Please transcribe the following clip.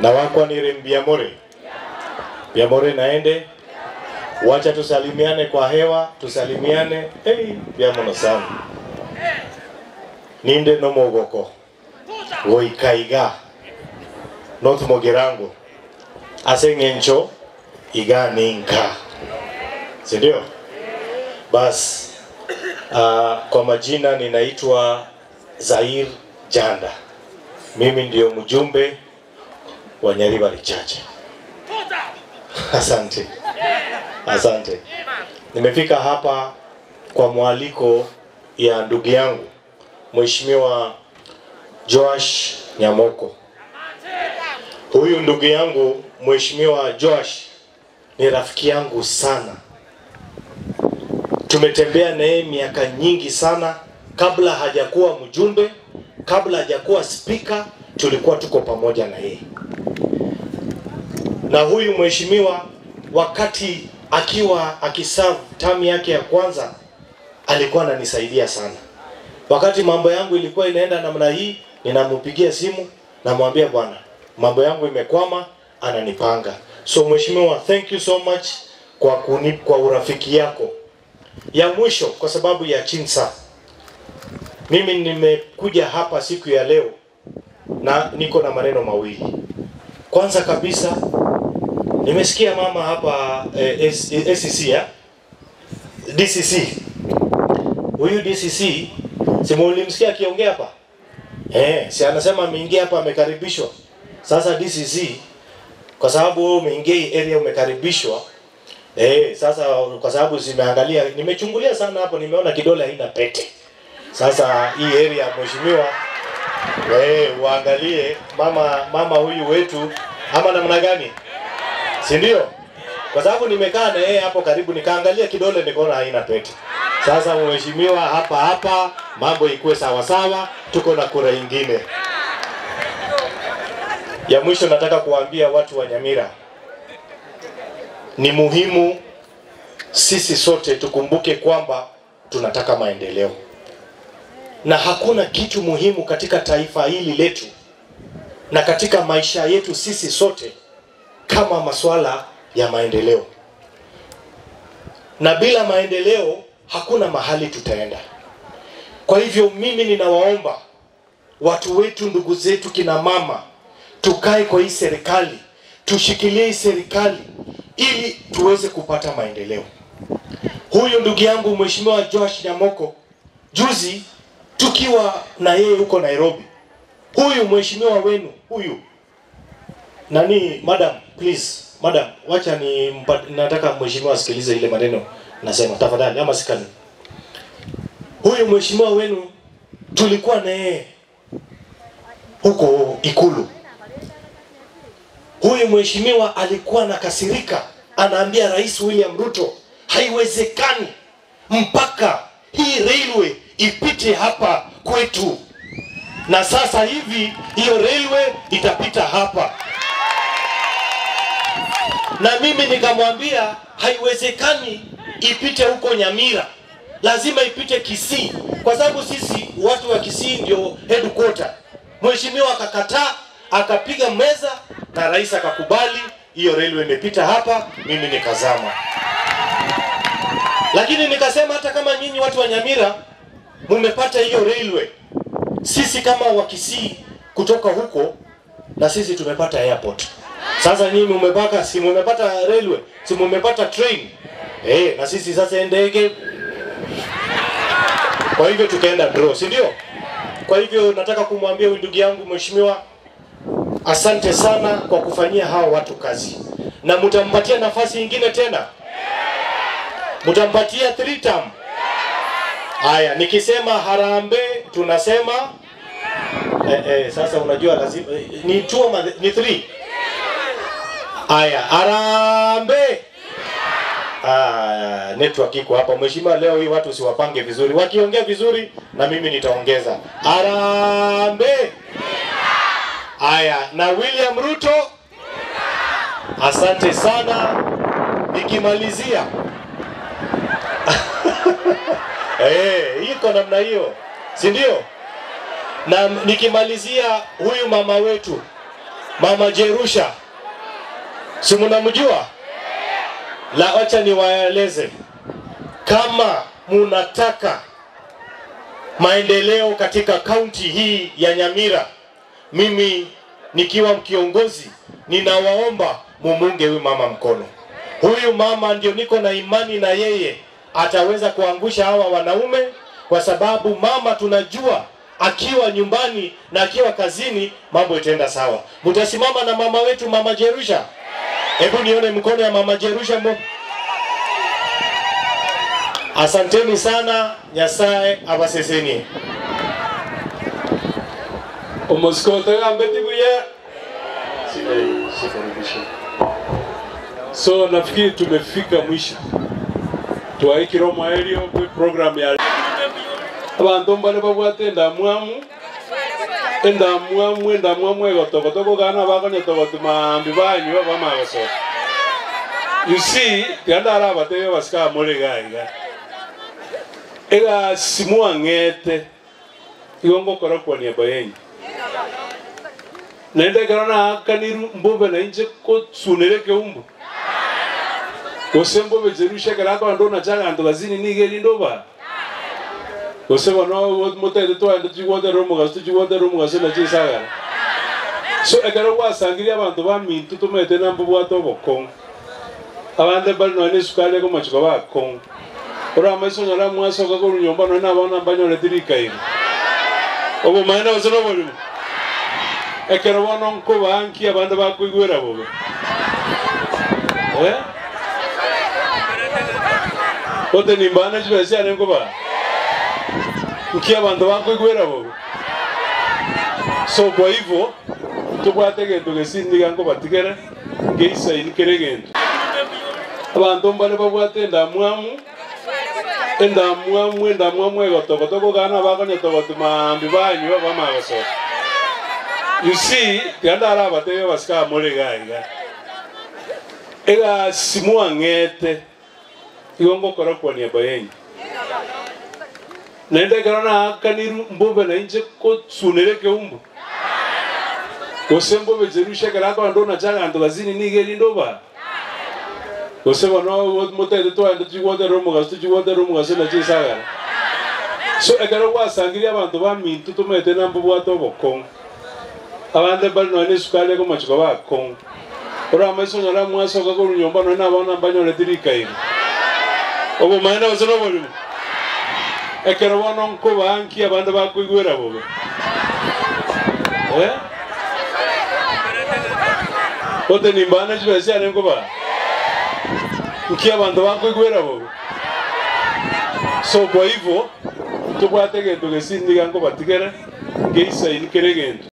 Na wakwa ni Mbiamore. Mbiamore naende. Wacha tusalimiane kwa hewa, tusalimiane. Hey, biamono sana. Ninde no mogoko. Goikaiga. North Mogirango. Asengencho iga ninka. Si ndio? Bas, kwa majina ninaitwa Zair Janda. Mimi ndio mjumbe wa Nyaribari Chache. Asante. Asante. Nimefika hapa kwa mwaliko ya ndugu yangu Mheshimiwa Joash Nyamoko. Huyu ndugu yangu Mheshimiwa Joash ni rafiki yangu sana. Tumetembea na yeye miaka nyingi sana, kabla hajakuwa mjumbe, kabla hajakuwa speaker, tulikuwa tuko pamoja na yeye. Na huyu mheshimiwa wakati akiwa akiserve term yake ya kwanza alikuwa ananisaidia sana. Wakati mambo yangu ilikuwa inaenda namna hii, ninampigia simu, namwambia bwana, mambo yangu imekwama, ananipanga. So mheshimiwa, thank you so much kwa urafiki yako. Ya mwisho, kwa sababu ya chinsa, mimi nimekuja hapa siku ya leo na niko na maneno mawili. Kwanza kabisa, nimesikia mama hapa SCC ya DCC. Huyu DCC, si mlimsikia akiongea hapa? Si anasema ameingia hapa amekaribishwa. Sasa DCC, kwa sababu wewe umeingia hii area umekaribishwa. Sasa kwa sababu simeangalia, nimechungulia sana hapo, nimeona kidole haina pete. Sasa hii area mheshimiwa, uangalie mama huyu wetu ama namna gani? Si ndio? Kwa sababu nimekaa na yeye hapo karibu nikaangalia kidole nikaona haina pete. Sasa mheshimiwa, hapa hapa mambo ikuwe sawa sawa, tuko na kura nyingine. Ya mwisho nataka kuambia watu wa Nyamira, ni muhimu sisi sote tukumbuke kwamba tunataka maendeleo. Na hakuna kitu muhimu katika taifa hili letu na katika maisha yetu sisi sote kama masuala ya maendeleo. Na bila maendeleo hakuna mahali tutaenda. Kwa hivyo mimi ninawaomba watu wetu, ndugu zetu, kina mama, tukae kwa hii serikali, tushikilie hii serikali ili tuweze kupata maendeleo. Huyu ndugu yangu Mheshimiwa Joash Nyamoko, juzi tukiwa na yeye huko Nairobi, huyu mheshimiwa wenu, huyu nani, madam, please, madam, wacha ni nataka mheshimiwa asikilize ile maneno nasema, tafadhali, ama sikani. Huyu mheshimiwa wenu tulikuwa na yeye huko Ikulu. Huyu mheshimiwa alikuwa anakasirika, anaambia Rais William Ruto, haiwezekani mpaka hii railway ipite hapa kwetu. Na sasa hivi hiyo railway itapita hapa. Na mimi nikamwambia haiwezekani ipite huko Nyamira, lazima ipite Kisii, kwa sababu sisi watu wa Kisii ndio headquarter. Mheshimiwa akakataa, akapiga meza na rais akakubali, hiyo railway imepita hapa, mimi nikazama. Lakini nikasema hata kama nyinyi watu wa Nyamira mmepata hiyo railway, sisi kama wa Kisii kutoka huko na sisi tumepata airport. Sasa nyinyi mmepaka, si mmepata railway, si mmepata train. Na sisi sasa ndege. Kwa hivyo tukaenda draw, si ndio? Kwa hivyo nataka kumwambia huyu ndugu yangu mheshimiwa, asante sana kwa kufanyia hawa watu kazi. Na mtampatia nafasi nyingine tena? Mtampatia 3 term? Haya, nikisema harambee tunasema sasa unajua lazima ni 2 ni 3. Haya, harambee. Network iko hapa mheshimiwa, leo hii watu siwapange vizuri. Wakiongea vizuri na mimi nitaongeza. Harambee. Haya, na William Ruto, asante sana. Nikimalizia iko namna hiyo, si ndio? Na nikimalizia huyu mama wetu Mama Jerusha, si mnamjua? La, acha niwaeleze, kama munataka maendeleo katika kaunti hii ya Nyamira, mimi nikiwa mkiongozi ninawaomba mumunge huyu mama mkono. Huyu mama ndio niko na imani na yeye ataweza kuangusha hawa wanaume, kwa sababu mama tunajua akiwa nyumbani na akiwa kazini mambo itaenda sawa. Mtasimama na mama wetu Mama Jerusha? Hebu nione mkono ya Mama Jerusha. Asanteni sana, Nyasaye abaseseni. So nafikiri tumefika mwisho. Tuwaikiro mwaelio program ya abantu mbale babwate endamwamu endamwamu egotogotoko gana bakonyetogoti mambi banywa bamagosoka. You see, tiandara abatebe basika more gaiga. Ega simuangete igo ngokora kwa niaba yenyu. Naende karona akaniru mbobe na inje ko sunere keumbu. Gose mbobe Jerusha karako ando na chaga ando gazini nigeri ndoba. Gose bono motete to ando chigwote romo gasto chigwote romo gasto na chisaga. So ekero gwasangiria abantu ba mintu tumete na mbobwato bokong. Abande bali no ene sukari ko machuka ba kong. Ora amaiso nyora mwasoka ko nyomba no na bana banyore tirika iri. Obo maana osoro boli. Ekero bono nko banki abande bakuigwera bobe. Eh? Ote nimbana chibese are nko ba. Nki abantu bakuigwera bobe. So kwa hivyo tubwate gento gesindiga nko batigera ngeisa inikere gento. Abantu mbale babwate endamwamu endamwamu egotogotoko gana bakonyetogoti mambi banywa bamagosoka. You see, tiandara abatebe basika more gaiga. Ega simuangete igo ngokora kwa niaba yenyu. Naende karona akaniru mbobe na inje ko sunere keumbu. Gose mbobe Jerusha karako ando na chaga ando gazini nigeri ndoba. Gose bono motete to ando chigwote romo gasto chigwote romo gasto na chisaga. So ekero gwasangiria abantu ba mintu tumete na mbobwato bokong. Abande bali no ene sukari ko machuka ba kong. Ora amaiso nyora mwasoka ko nyomba no na bana banyore tirika iri. Obo maana osoro boli. Ekero bono nko banki abande bakuigwera bobe. Eh? Ote nimbana chibese are nko ba. Nki abantu bakuigwera bobe. So kwa hivyo tubwate gento gesindiga nko batigera ngeisa inikere gento.